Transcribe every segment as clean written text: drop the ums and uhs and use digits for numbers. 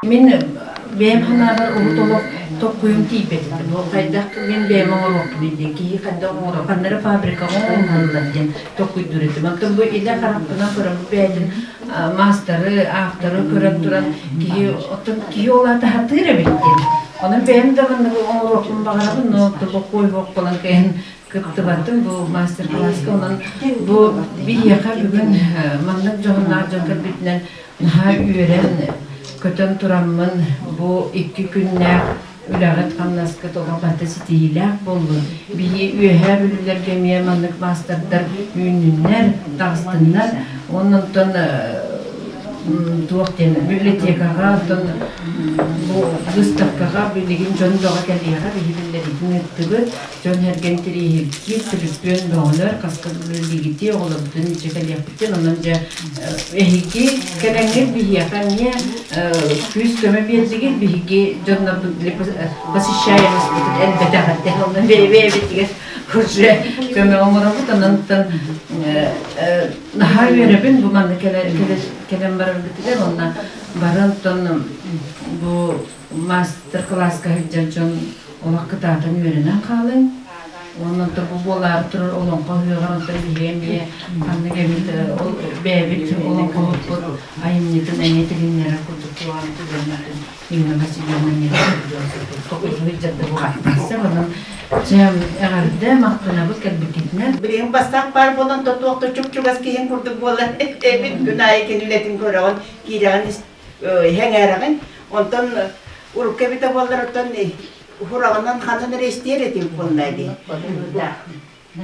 Мин бэйэм санаабар урут олох токкуйум тиийбэт этэ. Бу хайдах мин бэйэм оҥоруохпунуй диэн, киһи хайдах оҥоруо, ханна эрэ фабрикаҕа оҥоһуллар диэн токкуйдуур этим. Оттон бу илэ харахпынан көрөн, бу бэйэтин маастары, авторы көрөн туран киһи оттон киһи ол аата сатыыр эбит диэн. Онон бэйэм да маннык оҥоруохпун баҕарабын, но бокуой суох буолан кэлэн кыттыбатым бу мастер-класска. Онон бу биһиэхэ бүгүн маннык дьоһуннаах дьон кэлбитинэн наһаа үөрэн, көтөн тураммын бу 2 күннээх үлэҕит-хамнаскыт олох барыта ситиһиилээх буоллун. Биһи үөһээ бүлүүлэргэ эмиэ маннык маастардар үүннүннэр, таҕыстыннар. Уонна онтон туох диэн библиотекаҕа, оттон бу выставкаҕа билигин дьон бөҕө кэлиэҕэ, биһи биллэриитин ыыттыбыт. Дьон-сэргэ интэриэһиргиир, төлөпүөн бөҕөлөр, хаска үлэлиигитий, оҕолорбутун илдьэ кэлиэхпитин, онон дьэ эһиги кэлэҥҥит биһиэхэ эмиэ күүс-көмө биэрдигит, биһиги дьоннорбут посещаемостьпытын элбэтэҕит, онон бэйэ-бэйэбитигэр уже көмө оҥоробут, онон наһаа үөрэбин бу манна кэлэн барарбытыгар, уонна бары онтон бу мастер-класска сылдьар дьон олох кытаатан үөрэнэн хаалыҥ. Уонна онтон бу буолаары турар олоҥхо ыһыаҕар онтон биһиги эмиэ ханнык эмит ол бэйэбит олоҥхоһуппут айымньытын эмиэ тилиннэрэр курдук туоҕан түгэннэрин Инна Васильевна эмиэ сылдьар да буолуохтаах. Онон дьэ эҕэрдэ махтанабыт кэлбиккитинэн. Билигин бастаах баар буолан тотуох да чуп-чугас киһин курдук буолар эбит күн аайы кини үлэтин көрөҕүн, киирэҕин иһэҥээрэҕин. Онтон урукку эбитэ буоллар оттон хураҕынан ханан эрэ истиэр этим буолла дии.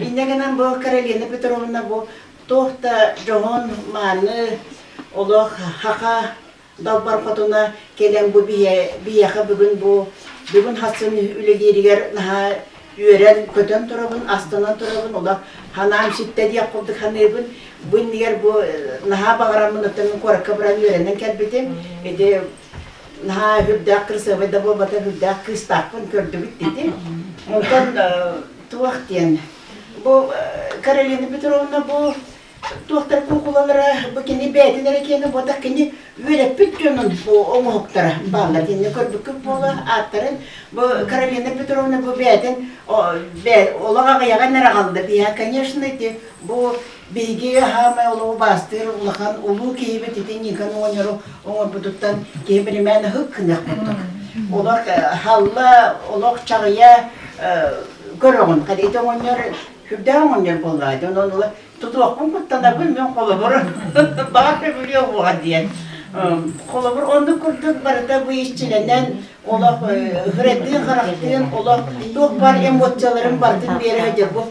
Инньэ гынан бу Каролина Петровна бу туох да дьоһун мааны олох хаха далбар хотуна кэлэн бу биһиэхэ бүгүн бу бүгүн хассын үлэлииригэр наһаа үөрэн көтөн турабын, астынан турабын, олох ханаам ситтэ диэх курдук саныыбын. Бу иннигэр бу наһаа баҕараммын оттон мин куоракка баран үөрэнэн кэлбитим. Ити наһаа үрдээх кырасыабай да буолбата үрдээх кыыстаахпын көрдүбүт дии. Онтон туох диэн бу Каролина Петровна бу туохтар куукулалара бу кини бэйэтин эрэ киэнэ буотах кини үөрэппит дьонун бу оҥоһуктара бааллар диэнне көрбүккүт буола ааттарын бу Каролина Петровна бу бэйэтин олох аҕыйаҕын эрэ аҕалла биһа конечно ити бу биһиги хаамай олоҕу баастыыр улахан улуу киһибит ити Никон оҕонньору оҥорбутуттан киһи биримээн ыһык гыныах курдук олох халла олох чаҕыйа көрөҕүн ити оҕонньор сүрдээх оҕонньор буоллаҕа дьон онон тутуохпун куттанабын мин холобур баҕар көбүлүө уоҕа диэн холобур оннук курдук барыта бу иччилэнэн олох хырайдыын харахтыын олох туох баар эмоцияларын барытын биэрэ сылдьар бу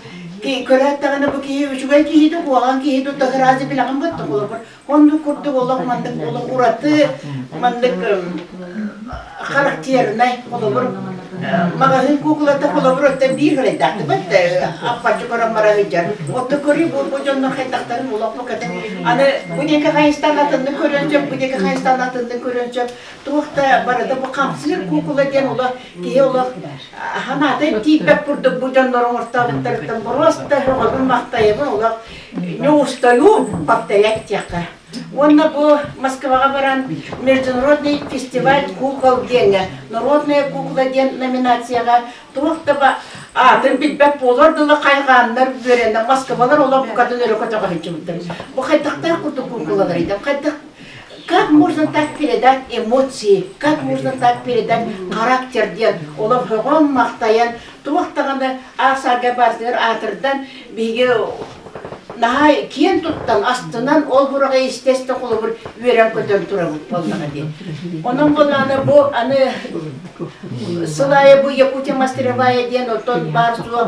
көрөөттэҕинэ бу киһи үчүгэй киһи да куһаҕан киһи да таһыраазы билэҕин бытта холобур оннук курдук олох маннык олох ураты маннык характернай холобур маҕаһыын куукулата холобур оттон биир хырайдаахтыбат аппаччы көрөн бара сылдьар отто көрүү бу бу дьоннор хайдахтарын олох бу кэтэн аны бу диэки хайыстан атыннык көрөн сөп бу диэки хайыстан атыннык көрөн сөп туох да барыта бу хамсыыр куукула диэн олох киһи олох ханаата тиийбэт курдук бу дьоннор оҥортообуттарыттан боруоста сөҕөбүн махтайабын олох не устаю повторять диэххэ. Уонна бу Москваҕа баран международный фестиваль кукол диэҥҥэ народная кукла диэн номинацияҕа туох да аатын билбэт буолар дылы хайҕааннар үөрэнэ Москвалар олох букатын өрө көтөҕө Бу хайдахтаах курдук куукулалар хайдах как можно так передать эмоции, как можно так передать характер диэн олох сөҕөн махтайан туох даҕаны аасарга бардыгар аатырдан биһиги наһаа киэн туттан астынан ол бураҕа истэ-истэ холобур үөрэн-көтөн турабыт буоллаҕа дии. Онон буоллаҕына бу аны сыл аайы бу Якутия мастеровая диэн оттон баар суох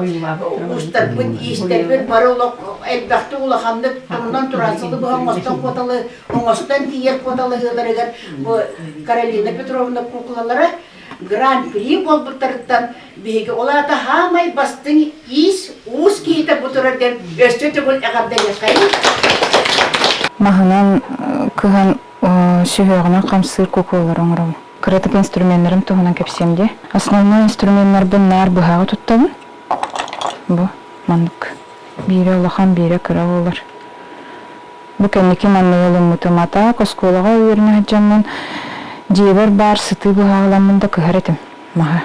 уустарбыт, иистэрбит бары олох элбэхтик улаханнык турунан туран сылы быһа оҥостон куоталы оҥостон тиийэр куоталаһыыларыгар бу Каролина Петровна куукулалара Гран-при буолбуттарыттан биһиги ол аата хаамай бастыҥ иис уус киһитэ бу турар диэн өссө төгүл эҕэрдэлиэххэйиҥ. Маһынан кыһан сүһүөҕүнэн хамсыыр куукулалары оҥоробун. Кыратык инструменнарым туһунан кэпсиэм дии. Основной инструменнарбын наар быһаҕы туттабын. Бу маннык. Биирэ улахан, биирэ кыра буолар. Бу кэнники манныгы ылыммытым. А так оскуолаҕа үөрэнэ сылдьаммын. Дьиэбэр баар сытыы быһааламмын да кыһар этим маһы.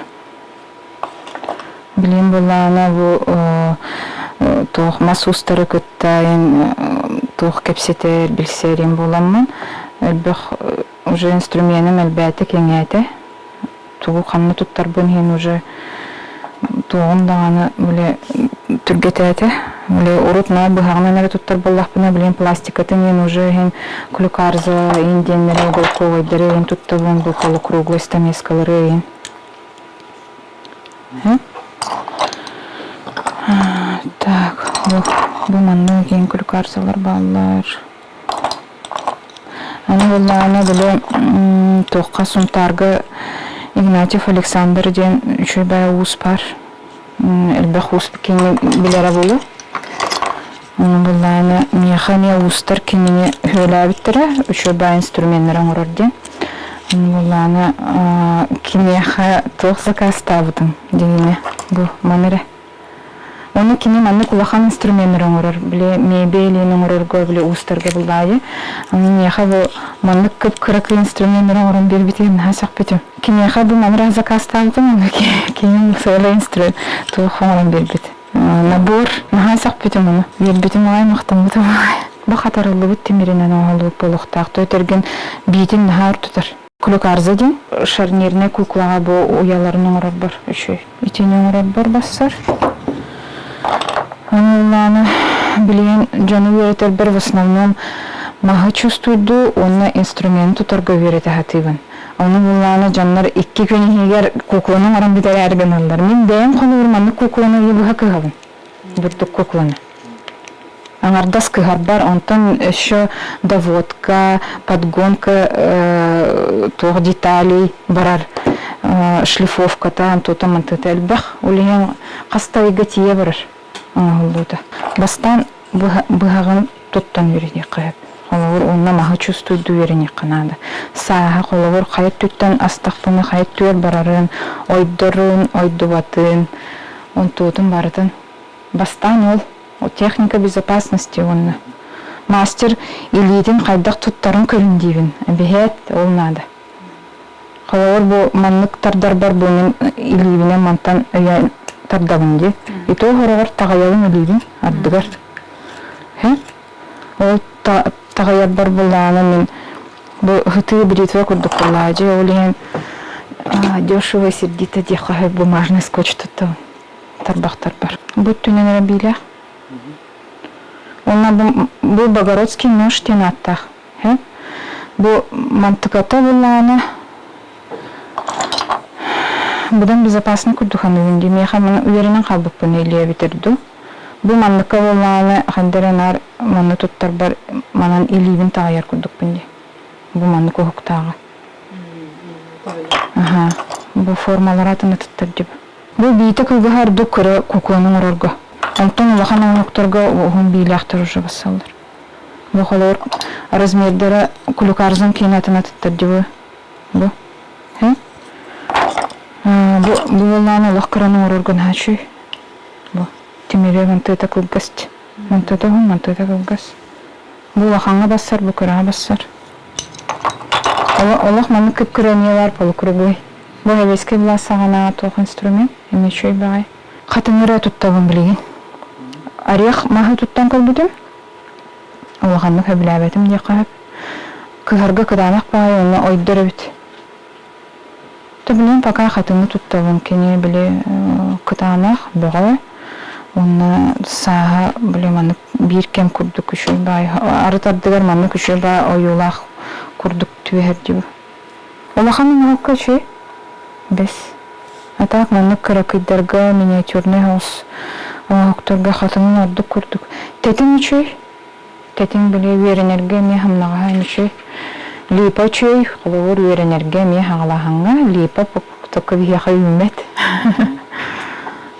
Билигин буоллаҕына бу туох мас уустары кытта туох кэпсэтэр, билсэр им буоламмын элбэх уже инструменым элбээтэ, кэҥээтэ. Тугу ханна туттарбын иһин уже туоҕум даҕаны били түргэтээтэ. Били урут наар быһаҕынан эрэ туттар буоллахпына, билигин пластикатын иһин уже иһин клюкарза иһин диэннэри уголковайдары иһин туттабын, бу полукруглый стамескалары иһин. Так, бу, бу манна киэҥ клюкарзалар бааллар. Аны буоллаҕына били туохха Сунтаарга Игнатьев Александр диэн үчүгэй баай уус баар. Элбэх уус кини билэрэ буолуо. Ону буоллаҕына миэхэ эмиэ уустар кинини үһүөлээбиттэрэ, үчүгэй баай инструменнары оҥорор диэн. Ону буоллаҕына киниэхэ туох сакаастаабытым диэни бу маны эрэ. Ону кини маннык улахан инструменнары оҥорор, били мебелин оҥорорго, били уустарга буллаайы. Ону миэхэ бу маннык кып-кыракый инструменнары оҥорон биэрбитигэр наһаа сөхпүтүм. Киниэхэ бу маны эрэ заказтаабытым, ону кини сыала инструмент туох оҥорон биэрбит. Набор наһаа сөхпүтүм ону. Биэрбитим аҕай махтаммытым аҕай. Бу хатарыллыбыт тимиринэн оҥоһуллубут буолуохтаах. Төтөргүн биитин наһаа өр тутар. Клюкарза диэн шарнирнай куклаҕа бу уйаларын оҥорорбор үчүгэй. Итини оҥорорбор бассар. Ону билигин дьону үөрэтэрбэр в основном маһы чувствуйдуу уонна инструменты тутарга үөрэтэ сатыыбын. Ону буллаана дьоннор икки күн иһигэр кукланы оҥорон бүтэрээри гыналлар. Мин бэйэм холобур маннык кукланы ыйы быһа кыһабын. Бурдук кукланы. Аҥардас кыһарбар, онтон еще доводка, подгонка туох деталей барар шлифовката, онтута мантыта элбэх. Ол иһин хас да ыйга тиийэ барар оҥоһуллуута. Бастаан быһаҕын туттан үөрэниэххэ сөп. Холобур, уонна маһы чувствуйдуу үөрэниэххэ наада. Сааһа, холобур, хайа өттүттэн астахпына хайа өттүгэр барарын, ойдорун, ойдубатын, онтуутун барытын Бастаан ол техника безопасности уонна мастер илиитин хайдах туттарын көрүн диибин. Эбиһээт ол наада. Холобур, бу маннык тардарбар бу мин илиибинэн мантан өйөөн тардабын дии. И то хороҕор таҕайабын илиибин ардыгар. Ол таҕайарбар буллаҕына мин бу ытыы бритва курдук буллаадьы. Ол иһин дешево и сердито диэххэ бумажный скотч туттабын. Тарбахтарбар. Бу өттүнэн эрэ биилээх. Уонна бу, бу Богородский нож диэн ааттаах. Бу мантыката буллаҕына быдан безопасный курдук саныыбын дии. Миэхэ маны үөрэнэн хаалбыппын илиэбитэр дуу. Бу манныкка буоллаҕына ханна эрэ наар манны туттарбар манан илиибин таҕайар курдукпун дии. Бу маннык уһуктааҕа. Аха. Бу формалара атыны туттар дии. Бу биитэ кылгаһа ордук кыра кукланы оҥорорго. Онтон улахан оҥоһуктарга уһун биилээхтэр уже бассаллар. Бу холобур размердара кулюкарзан киэнэ атына туттар дии бу. Бу. Бу бу буоллаҕына олох кыраны оҥорорго наһаа үчүгэй. Бу тимири мантыата кылгас. Мантыата уһун, мантыата кылгас. Бу улахаҥҥа бассар, бу кыраҕа бассар. Олох маннык кып-кыра эмиэ баар полукруглый. Бу сэбиэскэй былаас саҕана туох инструмент? Эмиэ үчүгэй баҕайы. Хатыҥы эрэ туттабын билигин. Орех маһы туттан көрбүтүм. Улаханнык сөбүлээбэтим диэххэ сөп. Кыһарга кытаанах баҕайы уонна ойдор эбит. Билигин пока хатыҥы туттабын. Кини били кытаанах, бөҕө уонна сааһа били маннык биир кэм курдук үчүгэй баай арыт ардыгар маннык үчүгэй баай ойуулаах курдук түбэһэр дии. Улахан оҥоһукка үчүгэй бэс. А так маннык кыракыйдарга миниатюрнай соҕус оҥоһуктарга хатыҥын ордук курдук. Тэтиҥ үчүгэй. Тэтиҥ били үөрэнэргэ эмиэ хамнаҕаһа үчүгэй. Липа үчүгэй, холобур үөрэнэргэ эмиэ хаҥалааһыҥҥа липа только биһиэхэ үүммэт.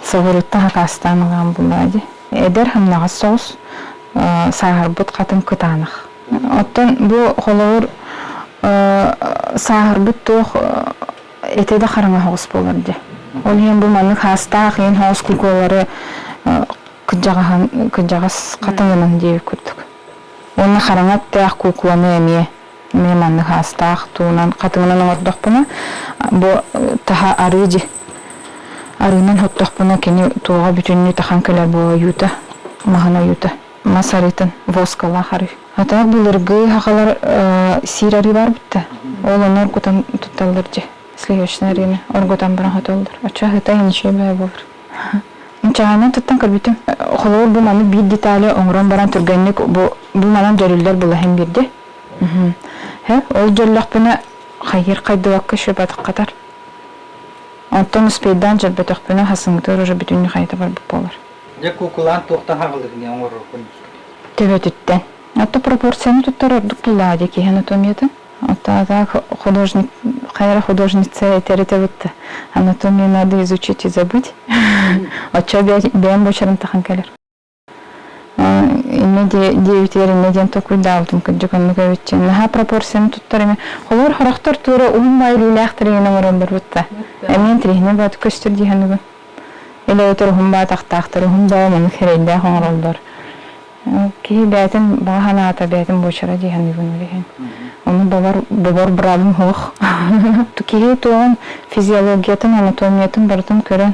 Соҕурууттан хакаастаан ылаан буллаа дии. Эдэр хамнаҕас соҕус, сааһырбыт хатыҥ кытаанах. Оттон бу холобур сааһырбыт туох этэ да хараҥа соҕус буолар дии. Ол иһин бу маннык хаастаах иин соҕус куколары кырдьаҕаһын кырдьаҕас хатыҥынан диэбит курдук. Уонна хараҥа эттээх куукуланы эмиэ. Эмиэ маннык хаастаах туунан хатыҥынан оҥордохпуна бу таһа арыы дьи арыынан хоттохпуна кини туоҕа бүтүннүү тахан кэлэр бу ойуута маһын ойуута мас арыытын воскалаах арыы. А так былыргы сахалар сиир арыы баар бутта. Ол ону оргутан тутталлар дьи. Сливочный арыыны оргутан баран хотоллор. Оччо аһыта ничего баа буолар. Чаанан туттан көрбүтүм. Холобур бу маны биир детали оҥорон баран түргэнник бу бу манан дьөрүллэр булаһын биирди. Ол дьөллөхпүнэ хайыр хайдыбакка шөбатыккатар. Онтон успейдаан дьөрбөтөхпүнэ хасыҥытыгар уже бүтүннүү хайыта барбыт буолар. Дьэ куукулаан туохтан хаҕылыгын оҥороргун Төбөтүттэн. Ото пропорцияны туттар ордук буллаҕа дии киһи анатомиятын. Ото так художник, хайара художница этэрите бытта. Анатомию надо изучить и забыть. Оччо бэйэм буочарын тахан кэлэр. Инне диэбитигэр инне диэн толкуйдаабытым кырдьык оннук эбит наһаа пропорцияны туттар эми холобур хорохтор туора уһун баай илиилээхтэр игин оҥороллор бутта эмиэ интириэһинэй бааты көстөр дии саныыбын или өтөр уһун баатахтаахтар уһун баа маннык эрэйдээх оҥороллор киһи бэйэтин баҕа санаата бэйэтин буочара дии саныыбын ол иһин ону бобор бобор быраабым суох киһи туоҕун физиологиятын анатомиятын барытын көрөн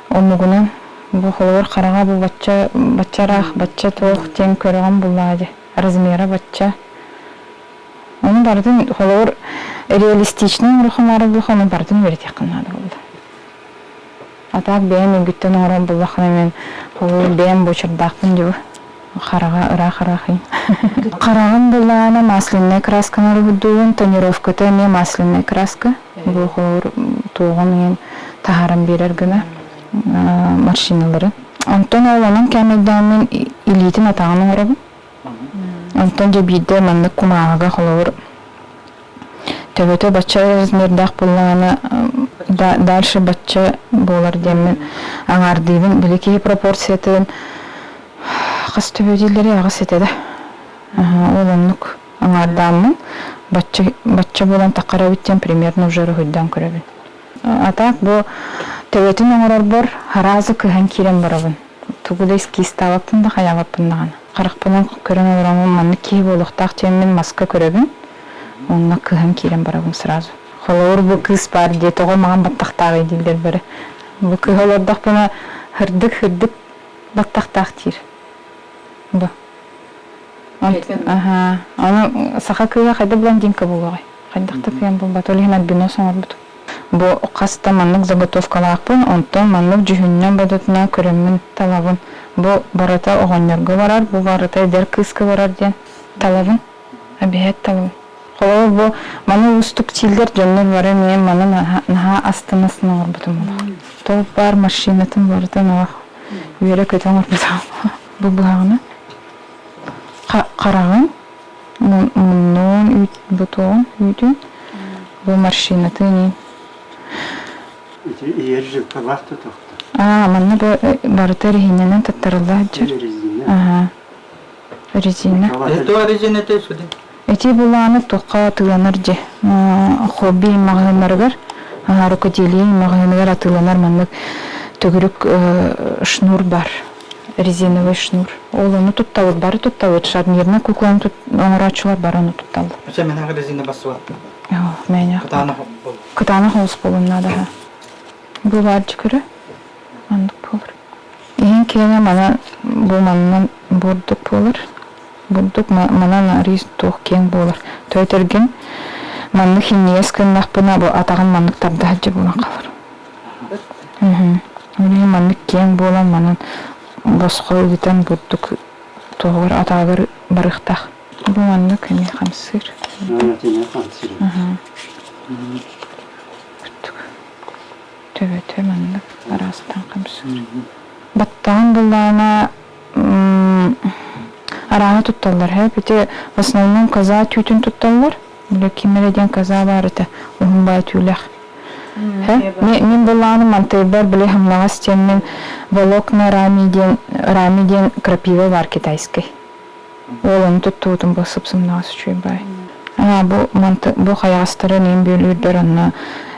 омугунан Бу холобур хараҕа бу бачча бачча ыраах бачча туох диэн көрөҕүн буллаҕа дии размера бачча ону барытын холобур реалистичный оҥороххо буоллаха ону барытын үөрэтиэххин наада буолла а так бэйэм үгүттэн оҥорон буллаххына мен холобур бэйэм буочардаахпын дии хараҕа ыраах ыраахый хараҕын буллаҕына масляная красканы уруһуйдуубун тонировката эмиэ масляная краска бу холобур туоҕун иһин таһааран биэрэр гына морщиналары. Онтон ол онон кээмэйдээммин илиитин атаҕын оҥоробун. Онтон дьэ биирдэ маннык кумааҕыга холобур төбөтө бачча размердаах буоллаҕына дальше бачча буолар диэммин аҥаардыыбын. Били киһи пропорциятын хас төбө дииллэри аҕыс этэ да. Ол оннук аҥаардааммын бачча бачча буолан таххар эбит диэн примерно уже уруһуйдаан көрөбүн. А так бу төбөтүн оҥорорбор араазы кыһан киирэн барабын. Тугу да эскизтаабаппын да хайаабаппын даҕаны. Харахпынан көрөн олороммун маннык киһи буолуохтаах диэммин маска көрөбүн. Онно кыһан киирэн барабын сразу. Холобур бу кыыс баар дии тоҕо маҥан баттахтааҕый дииллэр бары. Бу кыыһы олордохпуна һырдык-һырдык баттахтаах диир. Бу. Аһаа. Аны саха кыыһа хайда блондинка буолуоҕай? Хайдах да кыайан булбат. Ол иһин альбинос оҥорбут. Бу хас да маннык заготовкалаахпын, онтон маннык дьүһүннэн бодотунан көрөммүн талабын. Бу барыта оҕонньорго барар, бу барыта эдэр кыыска барар диэн талабын. Эбиһээт талабын. Холобур, бу маны уустук дииллэр дьоннор бары эмиэ маны наһаа астына-астына оҥорбутум олох. Топ баар машинатын барытын олох үөрэ-көтө оҥорбутум. Бу быһаҕына хараҕын муннун үүт бутуоҕун үүтүн бу морщинатын иин Ити ийэр жилкалаах тутахта. Аа, манна бу барыта резинэнэн туттарылла сылдьар. Резина. Аха. Резина. Это резина сюда. Ити былааны туохха атыыланар дьэ хобби маҕаһыыннарыгар рукоделие маҕаһыыныгар атыыланар маннык төгүрүк шнур бар резиновый шнур ол ону туттабыт бары туттабыт шарнирный кукланы оҥорооччулар бары ону тутталлар Мээнэ резина бассыбат. Мээнэ Кытаанах бол. Кытаанах олус буолун наада бу баар көрө маннык буолар иһин киэнэ мана бу манна бурдук буолар бурдук манан арыый туох киэҥ буолар Төтөргүн маннык хинньигэс гыннахпына бу атаҕын маннык тарда сылдьар буолан хаалар Ол иһин маннык киэҥ буолан манан босхо ыытан бурдук туоһугар атаҕыгар барыахтаах. Бу маннык эмиэ хамсыыр. Төбөтө маннык араастаан хамсыыр. Баттаҕын буллаҕына арааһы тутталлар һэ ити в основном коза түүтүн тутталлар. Били ким эрэ диэн коза баар этэ уһун баай түүлэх. Мин былааным мантыйбар били хамнаҕас диэммин волокна рами диэн рами диэн крапива бар китайский. Ол ону туттубутум бу сып-сымнаҕас үчүгэй баай. А бу манты бу хайаҕастары нем бүөлүүрдэр онно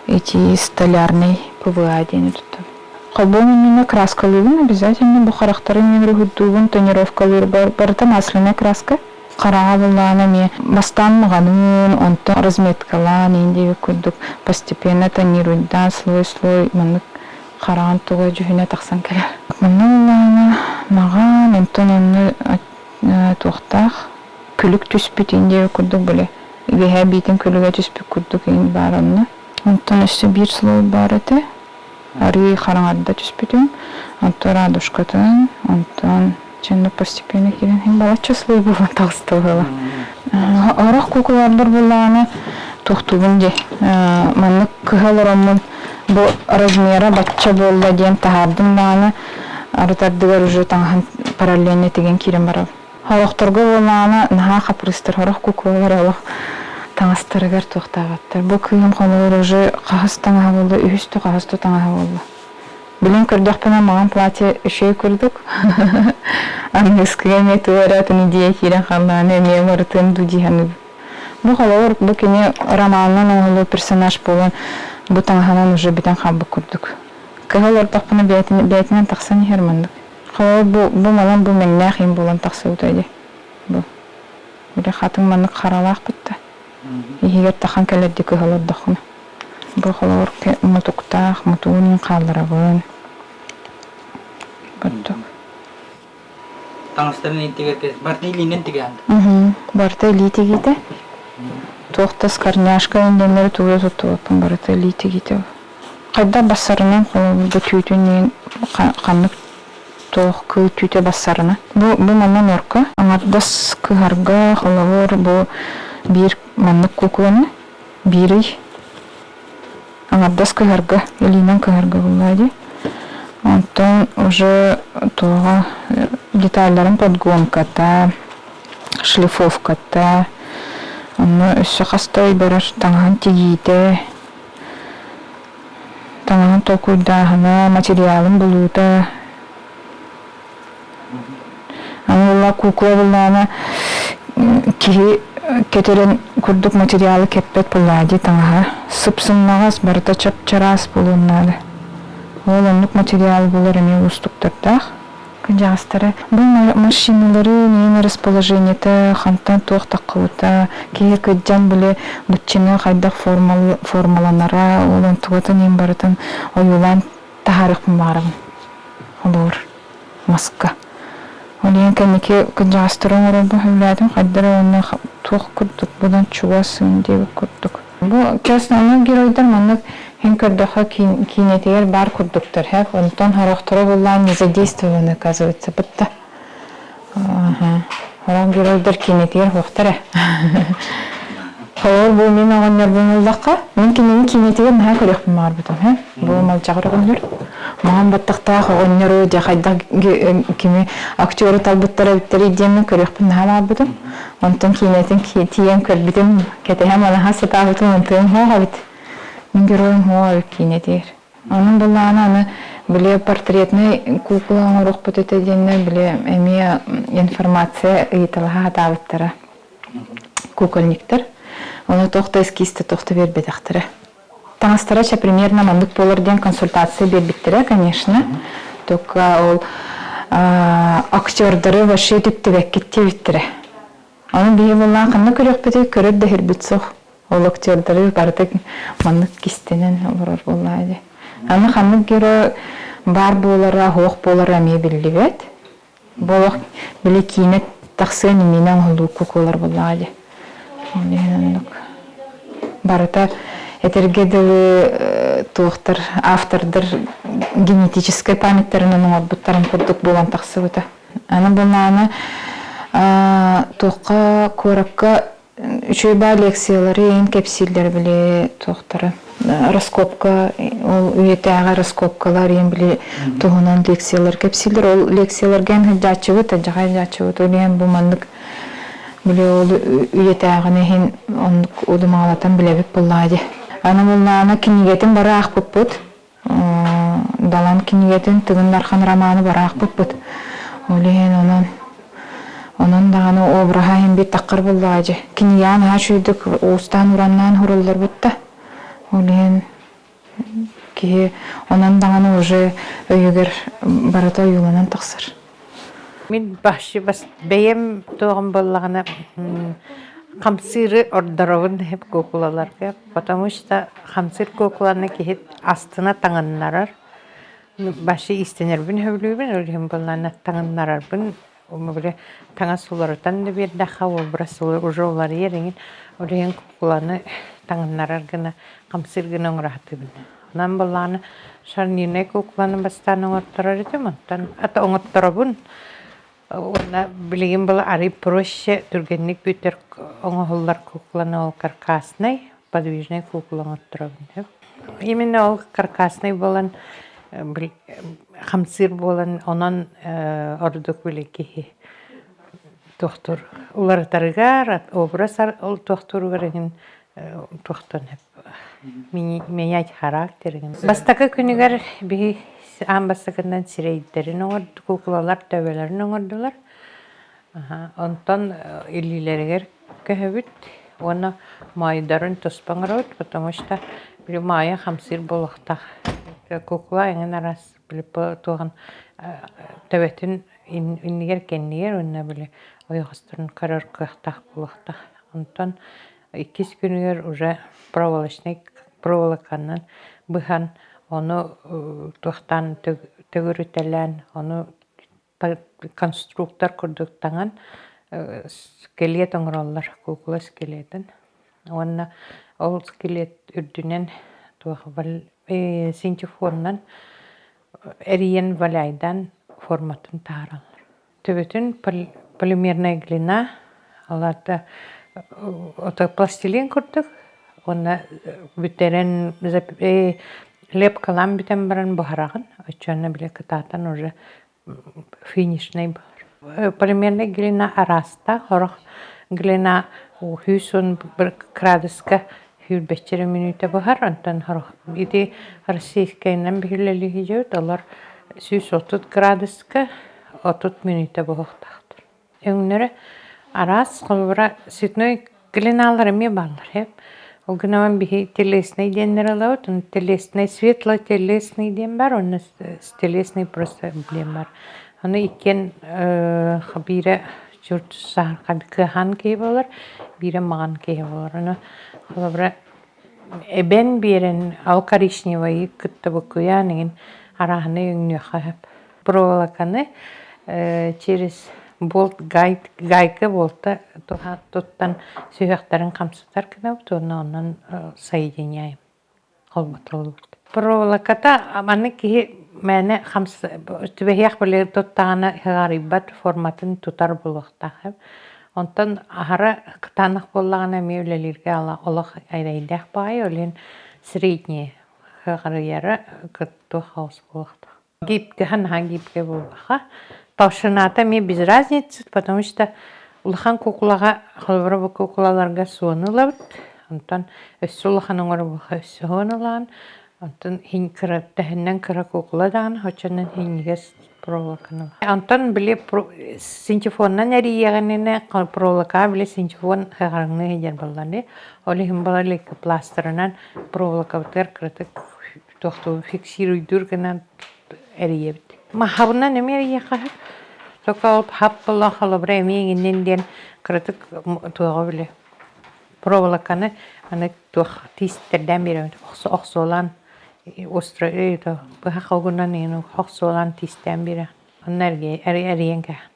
ити столярный ПВА диэни туттабын. Холбоон иннинэ краскалыыбын обязательно бу харахтарын мин уруһуйдуубун тонировкалыыр барыта масляная краска. Хараҕа буллаҕына эмиэ бастаан маҕаныын, онтон разметкалаан иин диэбит курдук постепенно тонируйдаан слой-слой маннык хараҕын туга дьүһүнэ тахсан кэлэр. Манна буллаҕына маҕан, онтон онно туохтаах күлүк түспүт иин диэбит курдук били үөһээ биитин күлүгэ түспүт курдук иин баар онно. Онтон өссө биир слой баар этэ. Арыый хараҥарда түспүтүм. Онтон радужкатын, онтон чэннэ постепенно киирэн иһин балачча слой буолан таҕыста быһыылаах. Орох куукулардар буоллаҕына туохтуубун дии. Маннык кыһа олороммун бу размера бачча буолла диэн таһаардым даҕаны арыт ардыгар уже таҥаһын параллельно тигэн киирэн барабын. Сорохторго буоллаҕына наһаа хапырыыстар, сорох куукулалар олох таҥастарыгар туохтаабаттар. Бу кыыһым хонугар уже хаһыс таҥаһа буолла, үһүс да хаһыс да таҥаһа буолла. Билин көрдөхпүнэ маҥан платье үчүгэй курдук. Аныгыскыга эмиэ тугу эрэ атын идея киирэн хааллаҕына эмиэ уларытыам дуу дии саныыбын. Бу холобур, бу кини романынан оҥоһуллубут персонаж буолан бу таҥаһынан уже бүтэн хаалбыт курдук. Кыһыл олордохпуна бэйэтинэн тахсан иһэр маннык. Холобур, бу, бу манан бу мэҥнээх им буолан тахсыбыта дии. Бу. Били хатыҥ маннык харалаах бытта. Иһигэр тахан кэлэрдии кыһыл олордоххуна. Бу холобур мутуктаах, мутугун хаалларабын. Бурдук. Таҥастарын илиитигэр барыта илиинэн тигээн. Барыта илии тигиитэ. Туох да скорняшка индэннэри тугу да туттубаппын барыта илии тигиитэ. Хайдах бассарынан холобур бу түүтүн иин ханнык туох кыыл түүтэ бассарына. Бу бу манна норка аҥардас кыһарга холобур бу биир маннык куукуланы биир ый аҥардас кыһарга илиинэн кыһарга буллаа дии. Онтон уже туоҕа деталларын подгонката, шлифовката, онно өссө хаста ый барар таҥаһын тигиитэ, Таҥаһын толкуйдааһына, материалын булуута. Аны буолла куукула буллаҕына киһи кэтэрин курдук материалы кэппэт буоллаҕа дии таҥаһа. Сып-сымнаҕас, барыта чап-чараас буолуон наада. Ол оннук материал булар эмиэ уустуктардаах. Кырдьаҕастары бу машиналары ньиэн расположениета хантан туох таххыбыта киһи кырдьан били быччыҥа хайдах формаланара ол онтугатын иһин барытын ойуулаан таһаарыахпын баҕарабын холобур маска ол иһин кэнники кырдьаҕастары оҥорорбун сөбүлээтим хайдах эрэ уонна туох курдук будан чугас диэбит курдук Бу основной геройдар маннык һин көрдөххө киинэтигэр баар курдуктар һэ онтон сорохторо буллаан не задействованы оказывается бытта Сорох геройдар киинэтигэр суохтар ээ Холобур бу мин оҕонньорбун ыллахха мин кинини киинэтигэр наһаа көрүөхпүн баҕарбытым һэ бу малдьаҕар оҕонньор маҥан баттахтаах оҕонньору дьэ хайдах кими актеры талбыттара эбиттэрий диэммин көрүөхпүн наһаа баҕарбытым Онтон киинэтин тиийэн көрбүтүм, кэтэһэн манаһа сатаабытым онтуйум суох эбит. Мин геройум суох эбит киинэтигэр. Онон буллаҕына аны били портретнай куукула оҥоруохпут этэ диэннэр били эмиэ информация ыйыталаһа сатаабыттара кукольниктар. Ону туох да эскизтэ туох да биэрбэтэхтэрэ. Таҥастара чэ примерно маннык буолар диэн консультация биэрбиттэрэ, конечно. Только ол актердары вообще түптүбэккит диэбиттэрэ. Аны биһи буоллаан ханна көрүөхпүтүй, көрөр да иһирбит суох. Ол актердары барыта маннык кистэнэн олорор буоллаа дии. Аны ханнык герой баар буолара, суох буолара эмиэ биллибэт. Бу олох били киинэ тахсыан иннинэ оҥоһуллуу куукулалар буоллаҕа дии. Ол иһин оннук. Барыта этэргэ дылы туохтар автордар генетическэй памяттарынан оҥорбуттарын курдук буолан тахсыбыта. Аны буоллаҕына туохха куоракка Үчүгэй баа лекциялары иһин кэпсииллэр били туохтара раскопка ол үйэтээҕи раскопкалар иһин били туһунан лекциялар кэпсииллэр. Ол лекцияларга эн сылдьааччыбыт, алдьархай сылдьааччыбыт. Ол иһин бу маннык били ол үйэтээҕини иһин оннук удумаҕалатан билэбит буоллаҕа дии. Аны буоллаҕына кинигэтин бары аахпыппыт. Далан кинигэтин Тыгын Дархан романы бары аахпыппыт. Ол иһин онон онон даҕаны обраһа иһин биир таххар буоллаҕа дьэ. Кинигэҕэ наһаа үчүгэйдик уустаан-ураннаан сурулларбыт да. Ол иһин киһи онон даҕаны уже өйүгэр барыта ойууланан тахсар. Мин башы бас бэйэм туоҕум буоллаҕына хамсыыры ордоробун хеп куукулаларга, потому что хамсыыр куукуланы киһи астына таҥыннарар. Башы иистэнэрбин сөбүлүүбүн, ол иһин буоллаҕына таҥыннарарбын били таҥас уларытан да биэрдэххэ образ уже уларыйар эҥин. Ол иһин куукуланы таҥыннарар гына, хамсыыр гына оҥоро сатыыбын. Онон буоллаҕына шарнирнай куукуланы бастаан оҥотторор этим, онтон ата оҥотторобун уонна билигин была арый проще түргэнник бүтэр оҥоһуллар куукуланы ол каркаснай, подвижный куукула оҥотторобун. Именно ол каркасный буолан хамсыыр буолан онон ордук били киһи туохтур уларытарыгар образ ол туохтууругар эҥин туохтан менять характер. Бастакы күнүгэр биһи аан бастакынан сирэйдэрин оҥорду, куукулалар төбөлөрүн оҥордулар. Онтон илиилэригэр көһөбүт уонна моойдорун туспа оҥоробут, потому что били моойо хамсыыр буолуохтаах. Куукула эҥин араас били туоҕун төбөтүн иннигэр-кэннигэр уонна били ойоҕосторун көрөр кыахтаах буолуохтаах. Онтон Иккис күнүгэр уже проволочнай проволоканан быһан, ону туохтаан төгүрүтэлээн, ону конструктор курдук таҥан скелет оҥороллор, куукула скелетин. Уонна ол скелет үрдүнэн туох синтепонунан эрийэн валяйдаан форматын таһаараллар. Төбөтүн полимерная глина, ол аата ото пластилин курдук уонна бүтэрэн лепкалаан бүтэн баран буһараҕын, оччоҕуна били кытаатан уже финишнэй буолар. Полимерная глина араастаах, сорох глина 110 градуска сүүрбэччэ эрэ мүнүүтэ буһар, онтон сорох ити российскайынан биһилэлиһидьэбит, олор 130 градуска 30 мүнүүтэ буһуохтаахтар. Өҥнөрө араас, холобура, цветной клиналар эмиэ бааллар ээ. Ол гынан биһи телесный диэннэри ылабыт, онно телесный, светло-телесный диэн баар, уонна телесный просто диэн баар. Ону иккиэн биирэ чурт кыаһаан киһи буолар, биирэ маҕан киһи буолар. Ону холобура эбэн биэрэн ол коричневайы кытта буккуйаан иҥин арааһынай өҥнүөххэ сөп. Проволоканы через болт гайка болта туттан сүһүөхтэрин хамсатар гынабыт уонна онон соединяем холботоллубут. Проволоката маннык киһи мээнэ түбэһиэх били туттаҕына ыарыйбат форматын тутар буолуохтаах. Онтон аһара кытаанах буоллаҕына эмиэ үлэлииргэ олох эрэйдээх баҕайы, ол иһин средний ыарыйара туох хаос буолуохтаах. Гибкэһэ наһаа гибкэй буолбаха. Толщината эмиэ без разницы, потому что улахан куукулаҕа, холобура бу куукулаларга суону ылабыт, онтон өссө улахан оҥоробуха өссө суону ылаҕын, онтон иһин кыра тэһиннэн кыра куукула даҕаны оччонон иһинньигэс проволоканы ылаҕын. Онтон били синтепонунан эрийиэҕининэ проволокаҕа били синтепон ыһаҕарыҥныы сылдьар буоллар ол иһин буолар лейкопластырынан проволокабытыгар кыратык туохтуун фиксируйдуур гынан эрийэбит. Махабынан эмиэ эрийиэххэ сөп. Только ол хап буолла холобура эмиэ иҥиннин диэн кыратык туоҕа били проволоканы аны туох тиистэрдээн биэрэбит охсуолаан остро это быһах огунан иҥин охсуолаан тиистээн биэрэ онно эрийэн кээһэн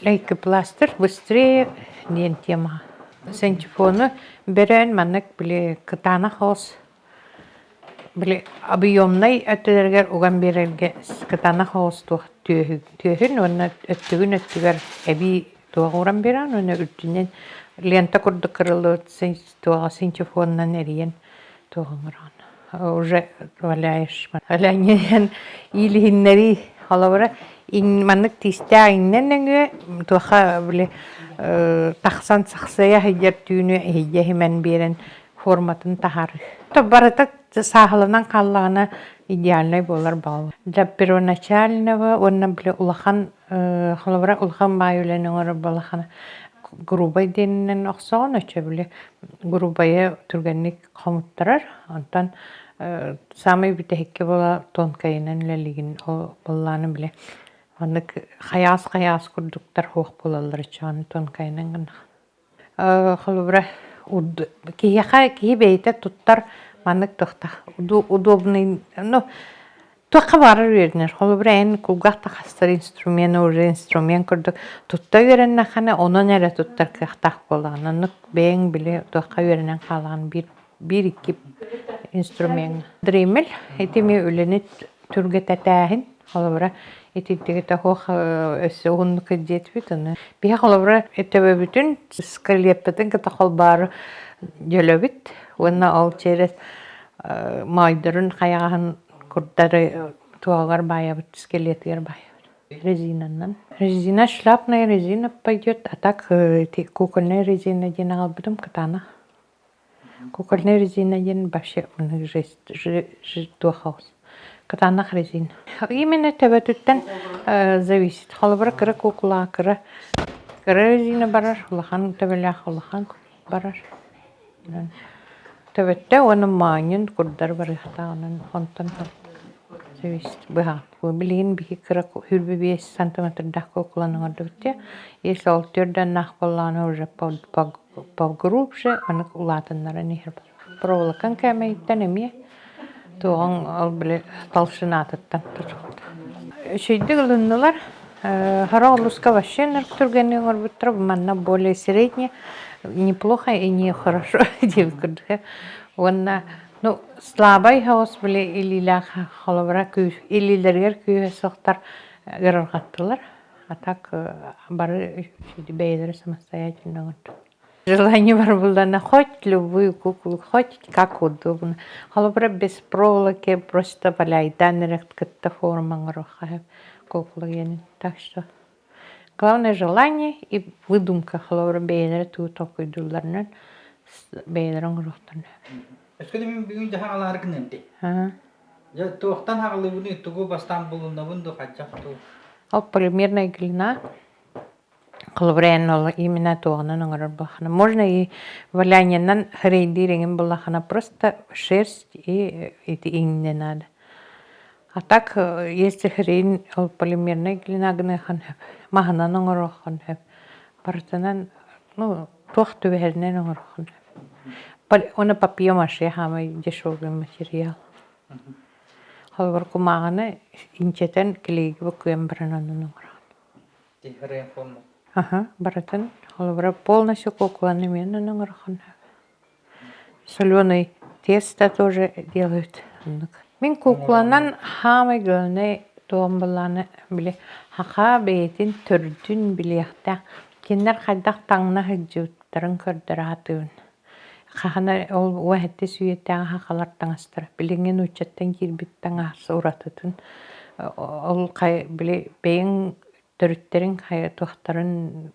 Лейкопластырь быстрее диэн тема. Синтепону бөрөөн маннык били кытаанах оҕус Били объемнай өттүлэригэр уган биэрэргэ кытаанах оҕус туох түөһүн уонна өттүгүн өттүгэр эбии туох ууран биэрэҕин уонна үрдүнэн лента курдук кырыллыбыт туоҕа синтепонунан эрийэн туох оҥороҕун уже валяешь валяние иилиһиннэрии холобура маннык тиистээх иҥнэн нөҥүө туохха били тахсан сахсыйа сылдьар түүнү эһийдэ иһимэн биэрэн форматын таһаарыы. Барыта сааһыланан хааллаҕына идеальнай буолар баҕа. Для первоначального уонна били улахан холобура улахан баай үлэни оҥорор буоллаххына грубай диэнинэн охсоҕун оччо били грубайы түргэнник хомуттарар онтон самый бүтэһиккэ буола тонкайынан үлэлиигин ол буоллаҕына били. Маннык хайаас-хайаас курдуктар суох буолаллар иччэҕин тонкайынан гыннах. Холобура, киһиэхэ киһи бэйэтэ туттар маннык туохтаах удобный, ну, туохха баҕарар үөрэнэр. Холобура, эн кулгаах да хастар инструмент уже инструмент курдук тутта үөрэннэххинэ, онон эрэ туттар кыахтаах буолаҕын. Оннук бэйэҥ били туохха үөрэнэн хаалаҕын биир биир-икки инструмеҥҥа. Дремель ити эмиэ үлэни түргэтэтээһин. Холобура, итинтигитэ суох өссө уһуннук диэтибит. Аны биһи холобура төбөбүтүн скелеппытын кытта холбоору дьөлөбүт уонна ол через моойдорун хайаҕаһын курдары туоҕар баайабыт, скелетигэр баайабыт. Резинанан. Резина шляпная резина пойдет, а так кукольная резина диэн аҕалбытым кытаанах. Кукольная резина диэн вообще туох кытаанах резина. Именно төбөтүттэн зависит. Холобура кыра куукула кыра кыра резина барар, улахан төбөлөөх улахан барар. Төбөттө уонна моонньун курдар барыахтаах онон онтон зависит быһаҕын. Билигин биһи кыра 25 сантиметрдаах куукуланы оҥордубут дии. Если ол төрдөннөөх буоллаҕына уже погрубже аны улаатыннаран иһэр проволокаҥ кээмэйиттэн эмиэ туоҕуҥ ол били толщинатыттан тутулуктаах. Үчүгэйдик ылыннылар. Хара олуска вообще түргэнник оҥорбуттара манна более средне неплохо и не хорошо диэбит курдук. Уонна ну слабай хаос били илиилээх холобура күүс илиилэригэр күүһэ суохтар ыарырҕаттылар. А так бары бэйэлэрэ самостоятельно оҥордулар. Желание бар буллана хоть любую куклу, хоть как удобно. Холобура без проволоки просто валяйдан эрэ кытта форма оҥоруохха кукла диэн. Так что главное желание и выдумка холобура бэйэлэрэ тугу толкуйдуулларынан бэйэлэрэ оҥоруохтарын. Өскө мин бүгүн дьаһаҕ алаары гыныам дии. Дьэ туохтан хаҕылыыбыный, тугу бастаан булуннабын дуу, хайдах дуу? Ол полимерная глина холобура эн ол именно туоҕунан оҥорор буоллаххына можно и валяниенан хрейдиир эҥин буоллаххына просто шерсть и ити иҥнэ надо. А так если хрень ол полимерная глина гыныаххын сөп, маһынан оҥоруоххун сөп. Барытынан ну туох түбэһэринэн оҥоруоххун сөп. Оны папье-маше самый дешевый материал. Холобур кумааҕыны инчэтэн клейги буккуйан баран оннун оҥороҕун. Тиһэрэ форма. Аха, барытын холобура полностью куукуланы эмиэ оннун оҥороххун сөп. Соленый тесто тоже делают оннук. Мин куукуланан хаамай главное туом былааны били хаха бэйэтин төрдүн билиэхтээх. Кинилэр хайдах таҥна сылдьыбыттарын көрдөрө сатыыбын. Хаһан ол уоһэттис үйэтээҕи сахалар таҥастара билиҥҥи нууччаттан киирбит таҥас уратытын ол били бэйэҥ төрүттэриҥ хайа туохтарын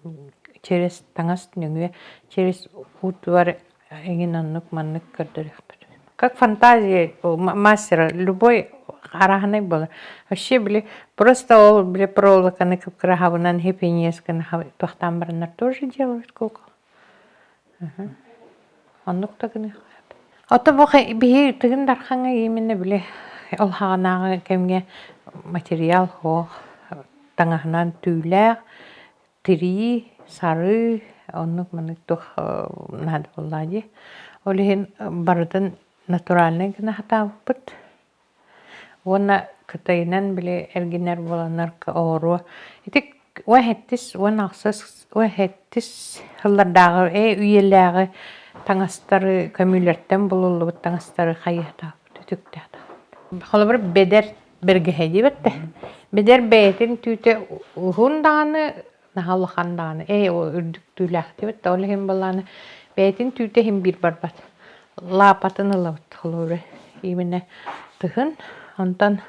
через таҥас нөҥүө через уутугар эҥин оннук маннык көрдөрүөхпүт. Как фантазия мастера любой арааһынай буолар. Вообще били просто ол били проволоканы кып-кыраһабынан хипиниэс гына туохтаан бараннар тоже делают кукол. Оннук да гыныахха сөп. Ото бу биһи Тыгын Дархаҥҥа именно били ол хаҕанааҕы кэмҥэ материал суох таҥаһынан түүлээх, тирии, сарыы оннук маннык туох наада буоллаҕа дии. Ол иһин барытын натуральнай гына сатаабыппыт. Уонна Кытайынан били эргинэр буоланнар оҕуруо ити 17 16 17 сыллардааҕы ээ үйэлээҕи таҥастары көмүүлэртэн булуллубут таҥастары хайыһытаабыт үтүктээтэхпит. Холобур бэдэр бэргэһэ диэбэт да. Бэдэр бэйэтин түүтэ уһун даҕаны наһаа улахан даҕаны ээ ол үрдүк түүлээх диэбит да ол иһин былааны бэйэтин түүтэ иһин биир барбат лаапатын ылабыт холобура именно тыһын онтон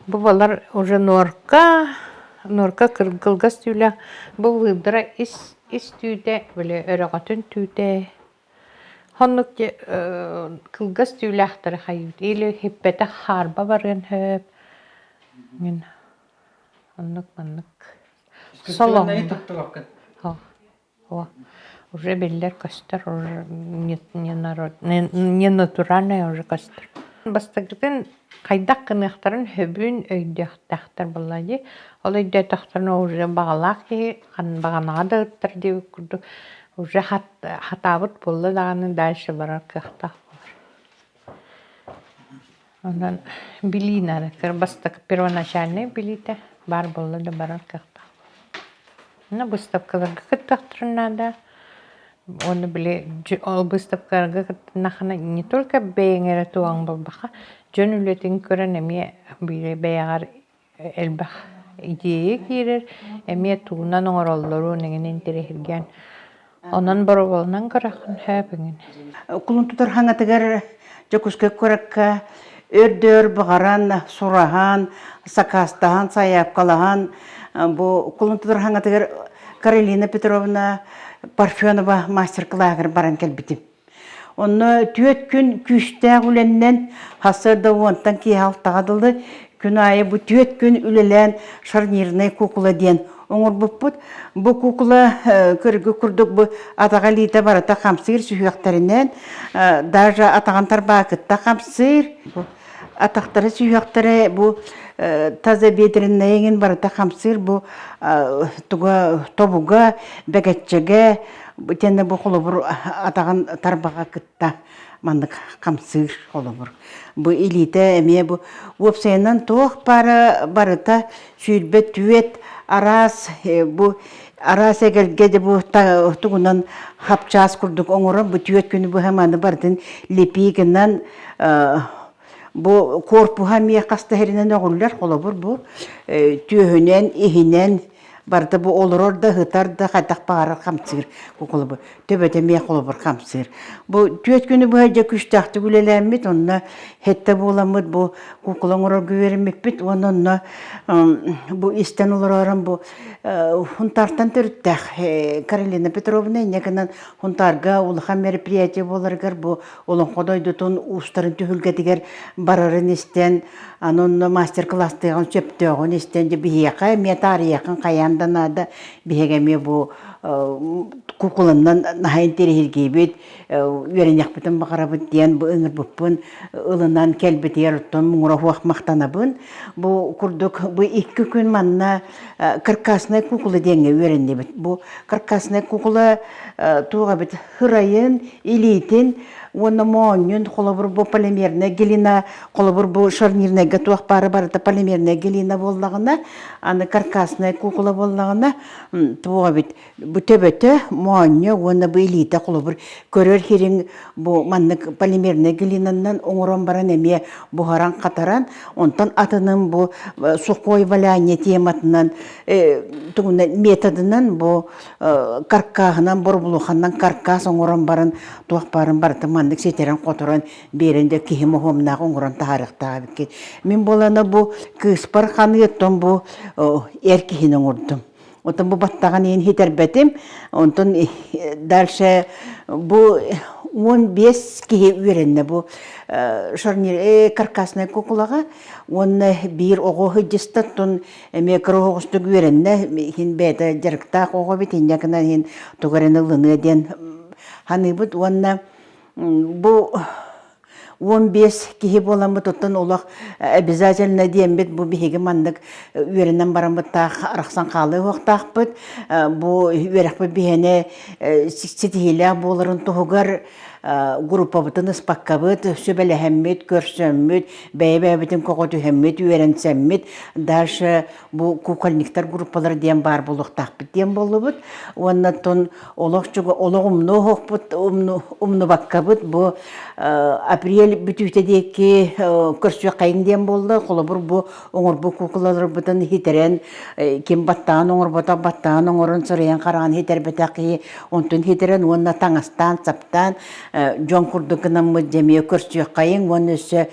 бу балар уже норка норка кылгас түүлээх бу выбора ис ис түүтэ били өрөҕөтүн түүтэ оннук кылгас түүлээхтэри хайыыбыт или хиппэтэх хаарба барыан сөп мин Оннук маннык Соломмун туттубаккын. О, уже биллэр көстөр, уже не, не, народ, не, не натуральный уже көстөр. Бастакытын хайдах гыныахтарын сөбүн өйдүөхтээхтэр буолла дии. Ол өйдөөтөхтөрүнэ уже баҕалаах киһи баҕанаҕа да ыттар диэбит курдук уже хатаабыт буолла даҕаны дальше барар кыахтаах буолар. Онон билии наада. Бастакы первоначальнай билиитэ баар буолла да барар кыахтаах. Онно быыстапкаларга кыттыахтарын наада. Уонна били ол быыстапкаларга кыттыннаххына не только бэйэҥ эрэ туоҕуҥ буолбакка, дьон үлэтин көрөн эмиэ биир бэйэҕэр элбэх идея киирэр, эмиэ тугунан оҥороллорун эҥин интэриэһиргээн онон боруобаланан көрөххүн сөп эҥин. Кулун тутар хаҥатыгар Дьокуускай куоракка өр-дөр баҕаран, сураһан, сакаастаһан, сайаапкалаһан бу кулун тутар хаҥатыгар Каролина Петровна Парфенова мастер-кылааһыгар баран кэлбитим. Онно түөрт күн күүстээх үлэннэн сарсыарда уонтан киэһэ алтаҕа дылы күн аайы бу түөрт күн үлэлээн шарнирная кукла диэн оҥорбуппут. Бу кукла көргө курдук бу атаҕа илиитэ барыта хамсыыр сүһүөхтэринэн даже атаҕын тарбаакытта хамсыыр. Атахтара сүһүөхтэрэ бу тазобедренная эҥин барыта хамсыыр бу туга тобуга бэгэччэгэ итиэннэ бу холобур атаҕын тарбаҕа кытта маннык хамсыыр холобур. Бу илиитэ эмиэ бу уопсайынан туох баара барыта 24 араас бу араас эгэлгэ де бу тугунан хапчаас курдук оҥорон бу түөрт күнү быһа маны барытын лепи гынан бу корпуһа эмиэ хас да сиринэн өҕүллэр холобур бу түөһүнэн иһинэн барыта бу олорор да ыһытар да хайдах баҕарар хамсыыр холобур төбөтө эмиэ холобур хамсыыр бу түөрт күнү быһа дьэ күүстээхтик үлэлээммит онно хэттэ буоламмыт бу куукула оҥорорго үөрэммиппит уонна онно бу истэн олороорон бу Хунтаартан төрүттээх Каролина Петровна инньэ гынан Хунтаарга улахан мероприятие буоларыгар бу Олоҥхо дойдутун уустарын түһүлгэтигэр барарын истэн, аны онно мастер-класстыаҕын сөптөөҕүн истэн, дьэ биһиэхэ эмиэ таарыйыаххын хайаан да наада, биһиги эмиэ бу кукуланнан наһаа интэриэһиргиибит, үөрэниэхпитин баҕарабыт диэн бу ыҥырбыппын ылынан кэлбитигэр оттон муҥура суох махтанабын. Бу курдук бу икки күн манна каркасная кукла диэҥҥэ үөрэннибит. Бу каркасная кукла туох эбит һырайын, илиитин уонна моонньун, холобур бу полимерная глина, холобур бу шарнирнайга туох баара барыта полимерная глина буоллаҕына, аны каркасная кукла буоллаҕына туох эбит бу төбөтө, моонньо уонна бу илиитэ холобур көрөр сириҥ бу маннык полимерная глинаннан оҥорон баран эмиэ буһаран-хатаран, онтон атынын бу сухой валяние тематынан тугунан методынан бу каркааһынан боробулуоханнан каркаас оҥорон баран туох баарын барытын маннык ситэрэн-хоторон биэрэн дьэ киһи моһуомнаах оҥорон таһаарыахтаах эбиккин. Мин буолана бу кыыспар ханыыттан бу эр киһини оҥордум. Оттон бу баттаҕын иһин хитэрбэтим. Онтон дальше бу 15 киһи үөрэннэ бу шарнир каркасная кукулаҕа уонна биир оҕо сылдьыстан эмиэ кыра оҕустук үөрэннэ иһин бэйэтэ дьарыктаах оҕо эбит инньэ гынан иһин тугу эрэ ылыныа диэн саныыбыт уонна бу 15 киһи буоламмыт оттон олох обязательно диэммит бу биһиги маннык үөрэнэн бараммыттаах арахсан хаалыы уохтаахпыт бу үөрэхпит биһиэнэ ситиһиилээх буоларын туһугар группабытын ыспаккабыт, сүбэлэһэммит, көрсөммүт, бэйэ-бэйэбитин көҕүтүһэммит, үөрэнсэммит, дальше бу кукольниктар группалара диэн баар буолуохтаахпыт диэн буоллубут. Уонна оттон олох олох умнуохпут умнубаккабыт бу апрель бүтүүтэ диэки көрсүөххэйиҥ диэн буолла. Холобур бу оҥорбут куукулаларбытын хитэрэн ким баттаан оҥорботох баттаан оҥорон сырайан хараҕын хитэрбэтэх киһи онтун хитэрэн уонна таҥастаан саптаан дьон курдук гынаммыт дьэмиэ көрсүөххэйиҥ уонна өссө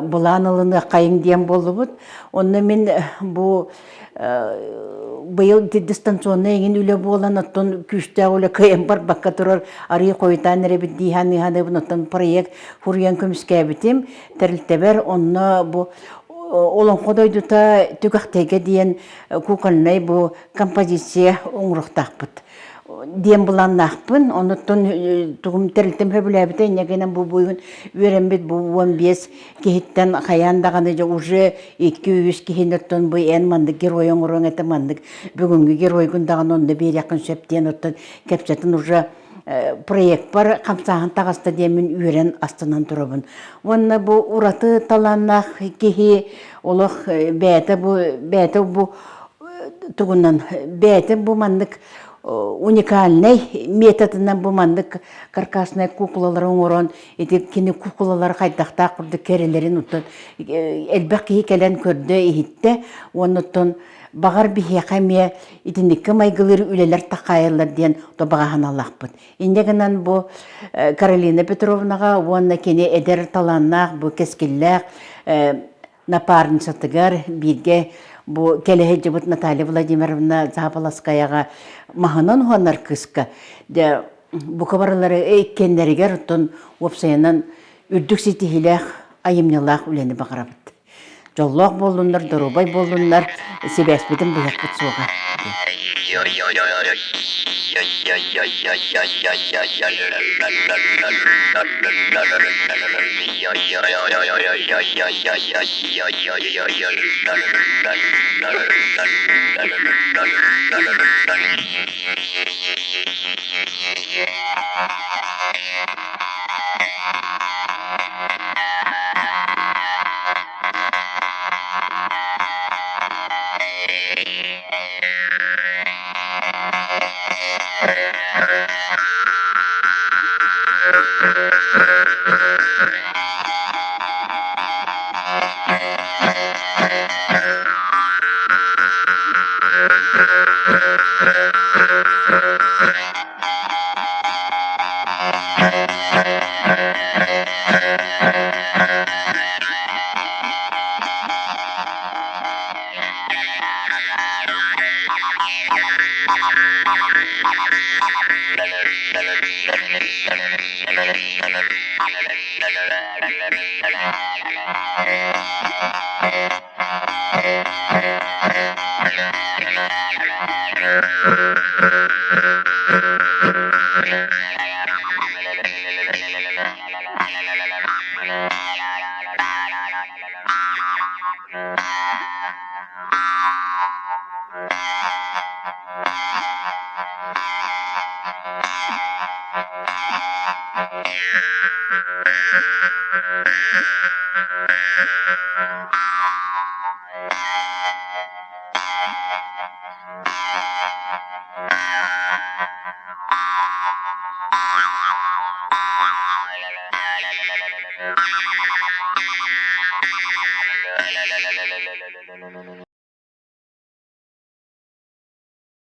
былаан ылыныаххайыҥ диэн буоллубут. Онно мин бу быйыл дистанционнай эҥин үлэ буолан оттон күүстээх үлэ кыайан барбакка турар арыы хойутаан эрэбит дии саныы-саныыбын оттон проект хуруйан көмүскээбитим тэрилтэбэр онно бу Олоҥхо дойдута Түгэхтэйгэ диэн кукольнай бу композиция оҥоруохтаахпыт. диэн былааннаахпын. Онуттан тугум тэрилтэм сөбүлээбитэ инньэ гынан бу буйун үөрэммит бу 15 киһиттэн хайаан даҕаны дьэ уже 2-3 киһини оттон бу эн маннык герой оҥоруоҥ этэ маннык бүгүҥҥү геройгун даҕаны онно биэриэххин сөп диэн оттон кэпсэтин уже проекпар хамсааһын таҕыста диэммин үөрэн астынан турабын. Уонна бу ураты талааннаах киһи олох бэйэтэ бу бэйэтэ бу тугунан бэйэтэ бу маннык уникальнай методынан бу маннык каркасная куклалары оҥорон ити кини куклалары хайдахтаах курдук кэрэлэрин оттон элбэх киһи кэлэн көрдө иһиттэ уонна оттон баҕар биһиэхэ эмиэ итинниккэ майгылыыр үлэлэр такайаллар диэн тобаҕаһаналаахпыт. Инньэ гынан бу Каролина Петровнаҕа уонна кини эдэр талааннаах бу кэскиллээх напарницатыгар бииргэ бу кэлэ сылдьыбыт Наталья Владимировна Заболоцкаяҕа маһынан уһанар кыыска дьэ бука барылары иккиэннэригэр оттон уопсайынан үрдүк ситиһиилээх айымньылаах үлэни баҕарабыт. Дьоллоох буоллуннар, доруобай буоллуннар, сибээспитин быһыахпыт суоҕа.